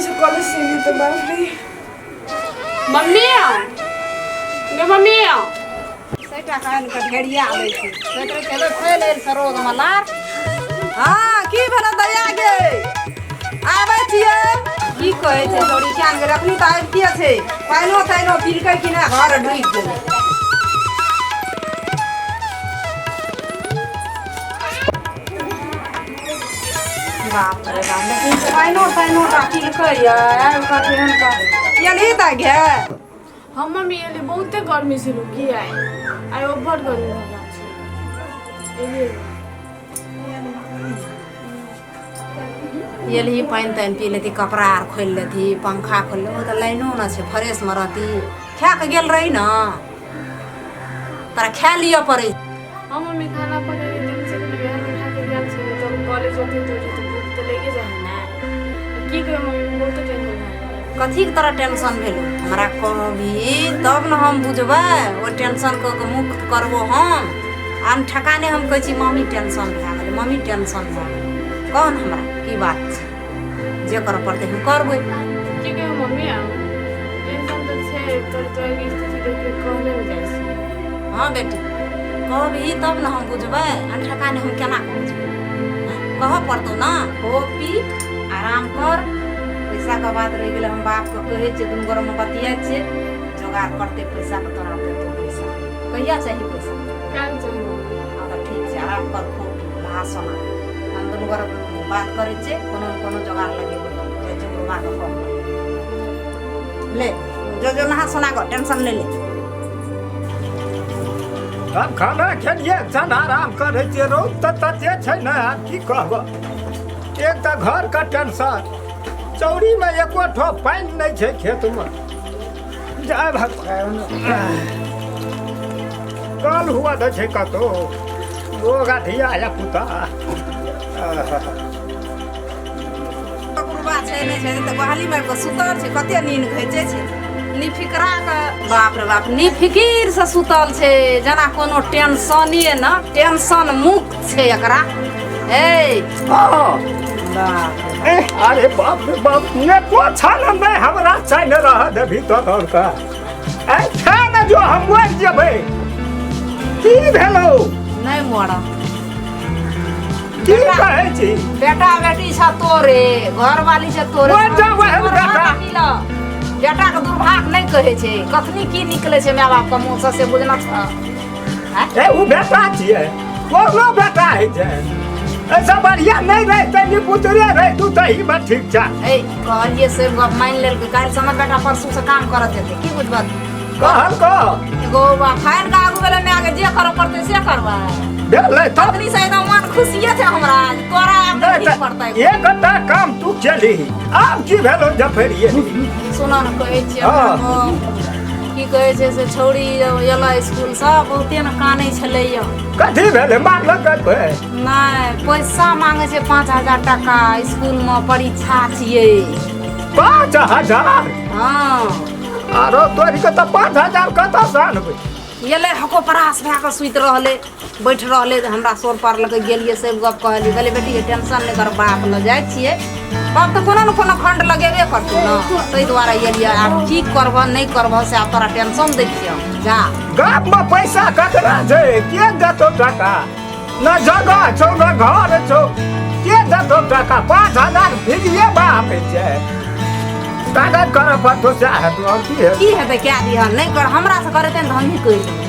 गर्मी से कॉलेज से एलियै तऽ बाप रे। मम्मी गे मम्मी सैटा कान के ढेरिया दै छै सोचि रहै छै फैल आयल छै रौदमे लार। हँ, की भेलै दैया गे? आबै छियै। की कहै छै छौड़ी किया ने गेलै? अखनी तऽ आबिते छै। पानिओ तानिओ पीलकै कि नहि, घर ढुकि गेलै। बाप रे बाप, लेकिन पानिओ तानिओ टा पीलकै यऽ, आबि कऽ केहन कऽ एलही तऽ गे? हम मम्मी एली, बहुते गर्मी छलू की आइ, आइ ओवर गर्मी भऽ गेल छै। एलियै। एलही, पानि तानि पी लेती, कपड़ा आर खोलि लेती, पंखा खोलि लेती। ओ तऽ लाइनो ने छै, फ्रेशमे रहती। खा कऽ गेल रही ने, तोरा खाय लिअ पड़ै। हम मम्मी खाना पकेलियै तऽ से वएह उठा के गेल छलै, तब कॉलेज होते तऽ भूख तऽ लगे जाइ है ने। की कहियो मम्मी, बहुते टेंशन भए गेल। कथीके तोरा टेंशन भेलो? हमरा कहबही तब ने हम बुझबै, ओहि टेंशन कऽ के मुक्त करबो हम। आन ठकाने हम कहै छी मम्मी टेंशन भए गेलै, मम्मी टेंशन भए गेलै। कह ने हमरा की बात छै, जे करऽ पड़तै हम करबै। की कहियो मम्मी, टेंशन तऽ छै, तोर तोर स्थिति देख के कहले ने जाइ छै। हँ बेटी, कहबही तब ने हम बुझबै, अनठकाने हम केना कऽ बुझबै? हँ? कहऽ पड़तौ ने। खो पी, आराम कर। पैसाके बात रहि गेलै, हम बापके कहै छियै, दुनू गोरेमे बतियाइ छियै, जोगाड़ करतै पैसाके, तोरा देतौ पैसा। कहिया चाही पैसा? काल्हि चाही मम्मी। हँ तऽ ठीक छै, आराम कर, खो पी, नहा सोना, हम दुनू गोरे बात करै छियै, कोनो ने कोनो जोगाड़ लगेबै। जाइ छियै बुढ़बाके कहबै। ले जो जो, नहा सोना कऽ, टेंशन नहि ले। आब खाना खेलियै, चल आराम करै छियै। रौद तऽ तते छै ने, आब की कहब। एक तऽ घरके टेंशन, चौरीमे एको ठो पानि नहि छै खेतमे। जय भगवान, कल हुआ दै छै कतौ लोग आ धिया या पुता। कुरबा छै नहि छै तऽ गोहाली मारि कऽ सुतल छै, कते नीन घैचै छै निफिकरा के। बाप रे बाप, निफिकिर से सुतल छै, जेना कोनो टेंशने न, टेंशन मुक्त छै एकरा। ए हँ बाप रे। ए, अरे बाप रे बाप, एको क्षण नहि हमरा चैन रह देबही तो तोर का। ए खा ने जो, हम मरि जेबै। की भेलौ? नहि मरब। की कहै छी? बेटा बेटी छ तोरे, घरवाली छ तोरे। मरि जाउ एहन बेटा। बेटा के दुर्भाग्य नहि कहै छै। कखनी की निकलै छै माय बाप के मुँह से, से बुझना छ? ए उ बेटा छियै, कोनो बेटा होइ छै? ऐसा बढ़िया नहि रहितै, निपुतरे रहितू तही में ठीक छै। ए कहलियै से गप मानि लेलकै। काल्हि से हमर बेटा परसू से काम करत जेतै, की बुझबह? कहल कह। एगो बा फाइन के आगू भेलै माय के, जे करऽ पड़तै से करबै। भेलै तब। अखनी से एकदम मन खुशिये छै हमरा, तोरा आब नहि नहि तऽ पड़तै। एकटा काम तू केलही, आब की भेलो जफरिये? सुनऽ ने, कहै छियै। हँ। की कहै छै से छौड़ी एलै स्कूलसँ, बहुते ने कानै छलैया। कथी भेलै, मारलक कोइ? नहि, पैसा मांगे छै 5000 टाका, स्कूलमे परीक्षा छियै। 5000? हँ। आरो तोरी के तऽ 5000 कतऽसँ आनबै? एलै, हको परास भए कऽ सुति रहलै, बैठ रहलै। हमरा सोर पारलकै, गेलियै, सब गप कहलियै। कहलियै बेटी गे, टेंशन नहि कर, बाप लग जाइ छियै, बाप तऽ कोनो ने कोनो खण्ड लगेबे करतौ ने, ताहि दुआरे एलियै। आब की करबह नहि करबह से आब तोरा टेंशन दै छियौ, जा। गाममे पैसा ककरा छै? के देतौ टाका? न जगह छौ न घर छौ, के देतौ टाका? 5000 फ्रीए बाप छै, कागज करऽ पड़तौ, सएह हेतौ, आओर की हेतौ? की हेतै, कए दिहन। नहि कर, हमरा से करेतै ने तऽ हमही करि देबै।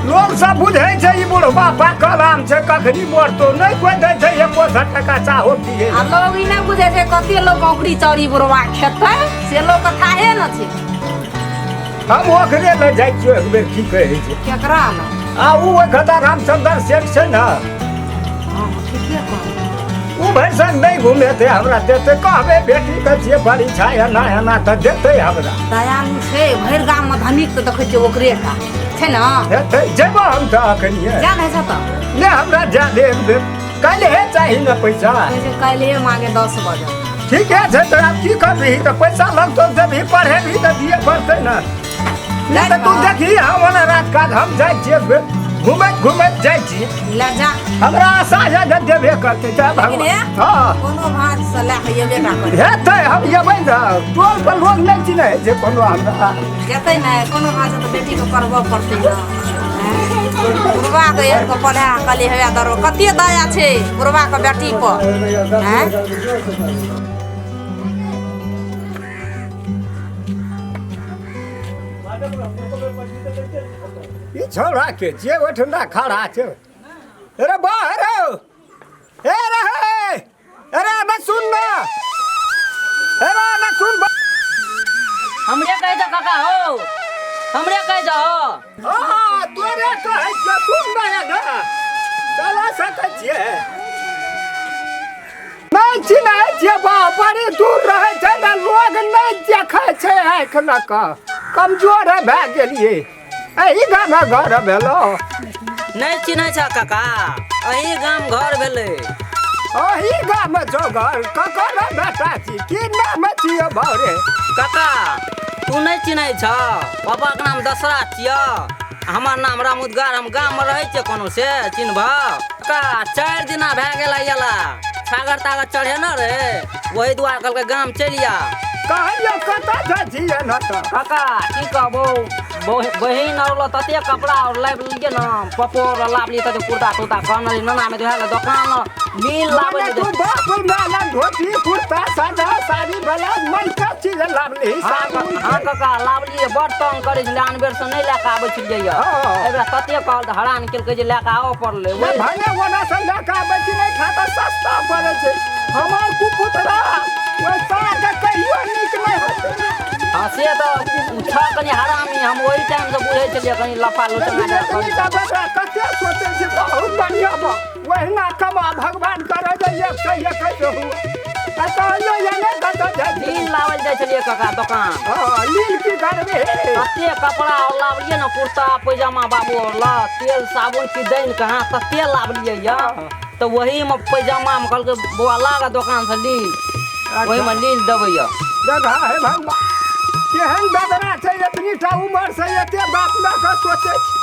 लोग सब बुझै छै ई बुढ़बा पाकल आम छै, कखनी मरतौ, नहि कोइ दै छै एको सए टका चाहो पिए। आ लोग ई नहि बुझै छै कते लोग औकरी चौरी बुढ़वा खेतै, से लोग के थाहे न छै। हम ओकरे लऽ जाइ छियौ एक बेर, की कहै छै? केकरा लग? आ उ ओहि खता रामचंद्र सेठ छै ने। हँ, ठीके कहै। उ भरिसक नहि घुमेतै, हमरा देतै। कहबै बेटीके छियै परीक्षा, एना एना, तऽ देतै हमरा। दयालु छै भरि गाममे, धनिक तऽ देखै छियै ओकरे टा छै ने। हेतै, जेबो हम तऽ अखनिये। जा नहि छै तऽ। ने हमरा जा दे एक बेर, काल्हिए चाही ने पैसा। कहै छै काल्हिए मांगे, 10 बजे। ठीके छै, तऽ आब की करबिही? तऽ पैसा लगतौ, देबही, पढ़ेबही तऽ दिए पड़तै ने। नहि तऽ तू देखही, हम ओना राज काज, हम जाइ छियै एक बेर। घुमैत घुमैत जाइ छी। ले जा। हमरा आशा यऽ जे देबे करतै। जय लेकिन भगवान। हे, हँ, कोनो भाँज से लए कऽ एबे टा करी। हेतै, हम एबै ने। टोल पर लोग नहि चिन्है छै कोनो हमरा। जेतै ने कोनो भाँज तऽ बेटीके पढ़बऽ पड़तै ने। बुढ़बाके एक पढ़ा कहलियै हेबे दरो कते दया छै बुढ़बाके बेटी पर। आँय? ई छौड़ा के जे ओहिठुना खड़ा छै। अरे बाहर हे रे, अरे ना सुन ना, अरे ना सुन। हमरे कहि दऽ काका हो, हमरे कहि दऽ। हाँ, तोरे कहै छियौ, सुन ना ना चला सकै छियै? नहि चिन्है छियै बा, बड़ी दूर रहै छै ने, लोग नहि देखै छै आँखि लऽ कऽ, कमजोर भए गेलियै। एहि गाममे घर भेलो? नहि चिन्है छ काका, एही गाम घर भेलै। एही गाममे छौ घर? ककर बेटा छी, की नाम छियै भौरे? काका, तू नहि चिन्है छ? पापाके नाम दशरथ छियौ, हमर नाम राम उद्गार। हम गाममे रहै छियै कोनो से चिन्हब काका? 4 दिना भए गेल अयला, छागर तागर चढ़े न रे, वही दुआरे कहलकै गाम चलि आ। कहलियौ कतऽ जाइ छियै न तऽ? काका, की कहबौ, बहिन और ल तते कपड़ा और लाबि लेलियै ने, पपो और लाबलियै, तते कुर्ता तुर्ता। कहने रही नाना में धोए दोकान मिल लाबै। मने तू बाप माला धोती कुर्ता सादा साड़ी वाला मन का चीज लाबली? हाँ। हाँ काका, लाबलियै। बड़ तंग करै छलै, आन बेर से नहि लए कऽ आबै छलियै यऽ। एहि बेर तते कहल तऽ हरान केलकै जे लए कऽ आबऽ पड़लै। नहि, भने ओना से लए कऽ आबै छी, नहि खाता सस्ता पड़ै छै। हमर कुपुतरा ओहि सारके कहियो नीक नहि होतै। हाँ, से तऽ ओ छह कनि हरामी, हम ओहि टाइम से बुझै छलियै कनि लफा लेकिन लोचना। एतनी टा बेटा कते सोचै छै, बहुत बढ़िआँ बा। ओहिना कमा, भगवान करे जे एक से एक हुआ। आ कहलियौ एने कतऽ जाइ छी? लील लाबै जाइ छलियै काका दोकान। हँ, लील की करबै? तते कपड़ा और लाबलियै ने, कुर्ता पैजामा बाबू और ल तेल साबुन की दैन कहाँ तते लाबलियै यऽ। तऽ वही में पैजामा में कहलकै बौआ लाग दोकान से लील, ओही में लील देबै यऽ। जगह हे भगवान, केहन बेदरा छै, एतनी टा उमर से एते बात लऽ कऽ सोचै छै।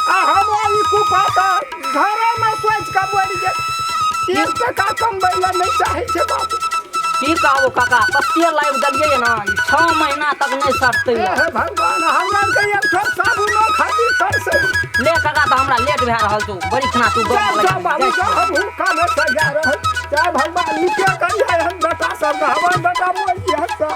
आ हम ई कुपा तऽ घरेमे सोचि कऽ बढ़ि गेल, एक टका कमबै लए नहि चाहै छै बाबू। की कहबो काका, कते लाबि देलियै ने, ई 6 महीना तक नहि सटतै हे यऽ। हे भगवान, हमरा के एक ठो साबुनो खातिर तरसै। ले काका, तऽ हमरा लेट भए रहल छौ बड़ी खाना तू जा गप। जा बाबू जा, हमहूँ कामे से जा रहल। जय भगवान, नीके करियै हम बेटा सब, हमर बेटा मोलियै तऽ।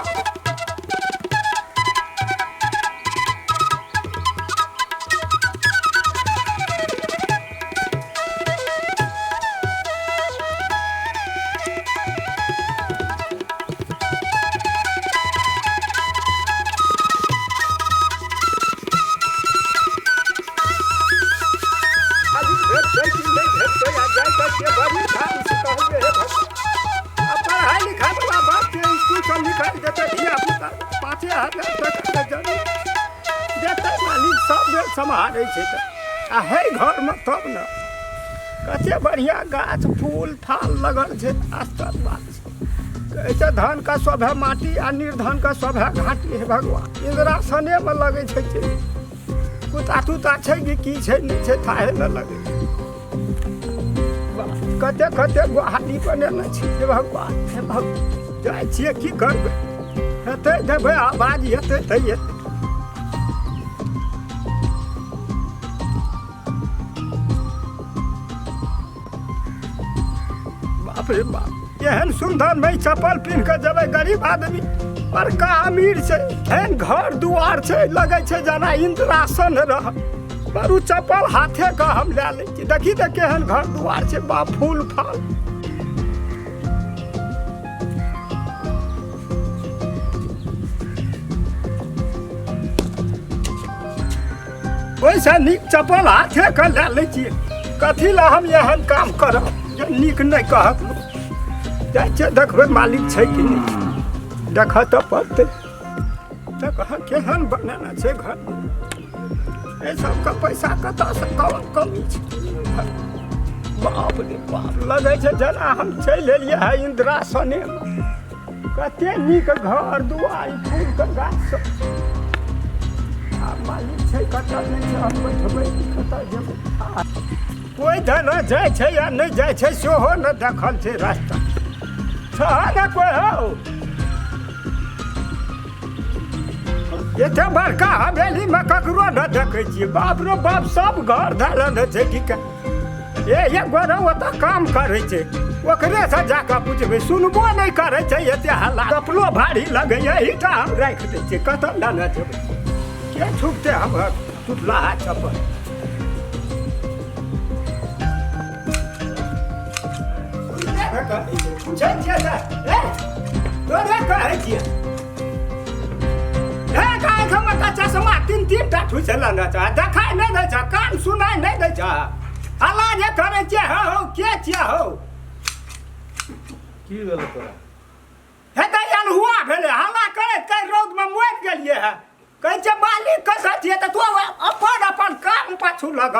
आज भेटतै कि नहि भेटतै? आ जाइ तऽ छियै बड़ी ठाम से। कहलियै हे भगवान, आ पढ़ाइ लिखाइ वला बात छै, स्कूल सब निकालि देतै धिया पुता। 5000 टका के जरूर देतै मालिक, सब बेर सम्हारै छै तऽ। आ है घरमे तब ने कते बढ़िआँ गाछ फूल फाल लगल छै। आश्चर्य बात छै, कहै छै धन का शोभे माटी आ निर्धन का शोभे घाटी। हे भगवान, इन्दिरासनेमे लगै छै कि कुत्ता तुत्ता छै कि की छै नहि छै थाहे नहि लगै छै। कते कते गुवाहाटी बनेने छै। हे भगवान, हे भगवान, जाइ छियै, की करबै? हेतै देबै आवाज, हेतै तऽ हेतै। बाप रे बाप, एहन सुन्दर नहि चप्पल पिन्ह कऽ जेबै? गरीब आदमी बड़का अमीर छै, एहन घर दुआर छै, लगै छै जेना इन्द्रासन रह। बरू चप्पल हाथे के हम लए लै छी। देखी तऽ केहन घर दुआर छै बाप, फूल फाल। ओहिसँ नीक चप्पल हाथे के लए लै छियै। कथी लए हम एहन काम करब जे नीक नहि कहत लोक? जाइ छियै, देखबै मालिक छै कि नहि छै, देखऽ तऽ पड़तै। देखऽ केहन बनेने छै घर। एहि सबके पैसा कतऽसँ, कौन कमी छै? बाप रे बाप, लगै छै जेना हम चलि एलियै है इन्दिरासनेमे। कते नीक घर दुआर, फूलके गाछ सब। आ मालिक छै कतऽ नहि छै, हम बैठबै कि कतऽ जेबै? कोइ धन जाइ छै या नहि जाइ छै सेहो नहि देखल छै। रास्ता छह ने कोइ हौ? एते बड़का हवेलीमे ककरो नहि देखै छियै। बाप रे बाप, सब घर धरल छै। की ए एक गोरे ओतऽ काम करै छै, ओकरेसँ जाकऽ पुछबै। सुनबो नहि करै छै, एते हल्ला। कपलो भारी लगैए, एहिटा हम राखि दै छियै। कतऽ लेने जेबै? के छुपतै हमर टुटलाहा चप्पल? पूछै छियै तऽ तोरे कहै छियै। हे, आँखिमे तऽ चश्मा तीन तीन टा ठुसि लेने छ, देखाइ नहि दै छ, कान सुनाइ नहि दै छ, हल्ला जे करै छियै। हौ हौ, के छियै हौ? की भेलै तोरा? हे तऽ अल्हुआ भेलै, हल्ला करैत कहि रौदमे मरि गेलियै। हे, कहै छै मालिक, कसै छियै तऽ तू अपन अपन काम पाछू लग।